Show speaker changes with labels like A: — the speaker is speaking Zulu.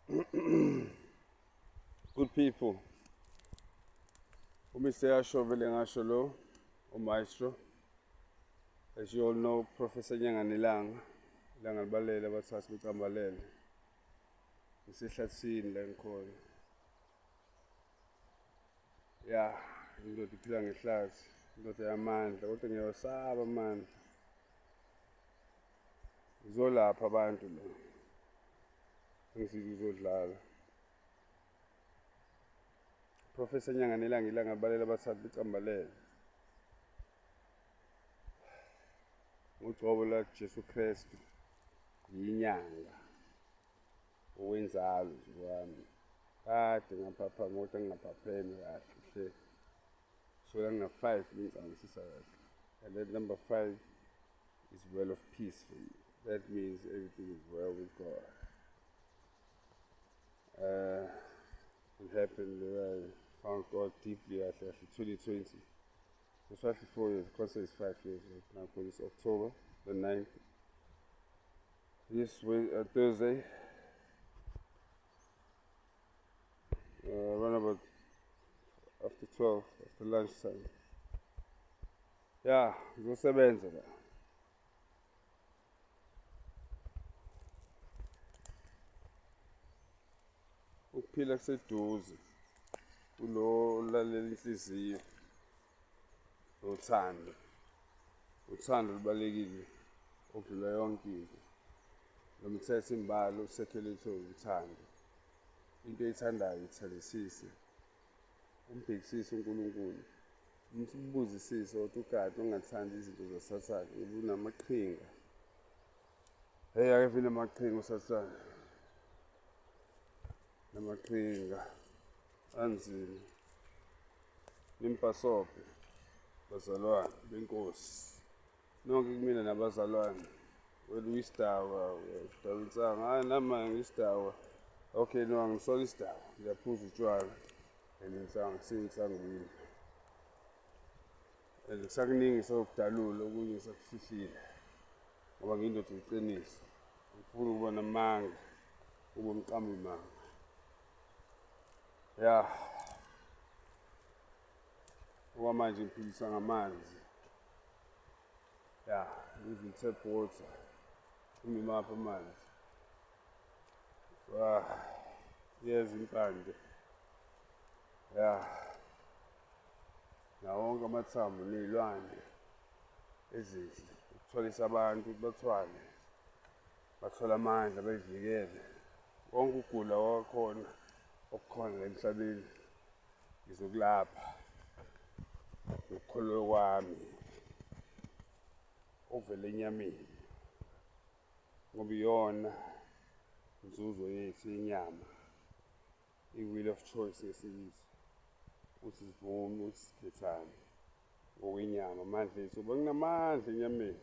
A: Good people. UMr. Yasho vele ngasho lo, uMaestro. As you all know, Professor Nyanganilanga, ilanga libalele abathathu becambalele. Ngisehlathini la ngikhona. Ya, indoda iphila ngehlathi, indoda yamandla, kodwa ngiyawasaba amandla. Ngizolapha abantu la. Angisizi uzodlala. Professor Nyanganilanga ilanga libalele abathathu becambalele. Ugcobo la Jesu Kristu yinyanga owenzalo nje kwami. Kade ngaphapha kodwa ngingaphapheme kahle hle. So ngina 5 ngicabangisa kahle. And then number 5 is well of peace for me. That means everything is well with God. It happened that I found God deeply at 2020. It's actually 4 years, because it's 5 years right now, because it's October the 9th. This way, Thursday, around about after 12, after lunchtime. Yeah, ngizosebenza la. Ukuphila kuseduze kulo olalela inhliziyo nothando. Uthando lubalulekile okudlula yonke into. Lo mthetho imbalo usekhelethwe uthando. Into oyithandayo ithandisise, umbhekisise uNkulunkulu, umbuzisise ukuthi ugade ungathandi izinto zaSathane ngoba unamaqhinga. Hey, ake vele amaqhinga uSathane, namaqhinga anzima. Nimpasobhe bazalwane benkosi nonke kumina nabazalwane. Wena uyisidakwa, uyasidakwa insangu. Hayi, nami ngiyisidakwa. Okay, no, angisona isidakwa, ngiyaphuza utshwala and insangu siyinsangwini. And kusakuningi sokudalula okunye sakufihlile ngoba ngiyindoda yeqiniso. Angifuni ukuba namanga, ube umqambi manga. Ya, okwamanje ngiphilisa ngamanzi. Ya, even tap water. Umimapha amanzi. Wah, yeza impande. Ya, nawo wonke amathambo ney'lwane ezinhle ukuthwalisa abantu ukuthi bathwale, bathole amandla bayivikele. Konke ukugula kwakhona okukhona la emhlabeni ngizokulapha ngokukholwa kwami okuvela enyameni, ngoba iyona inzuzo yethu yenyama, i-will of choice ngesiNgisi, ukuthi sivume ukuthi sikhethane ngokwenyama, amandla ethu, ngoba kunamandla enyameni.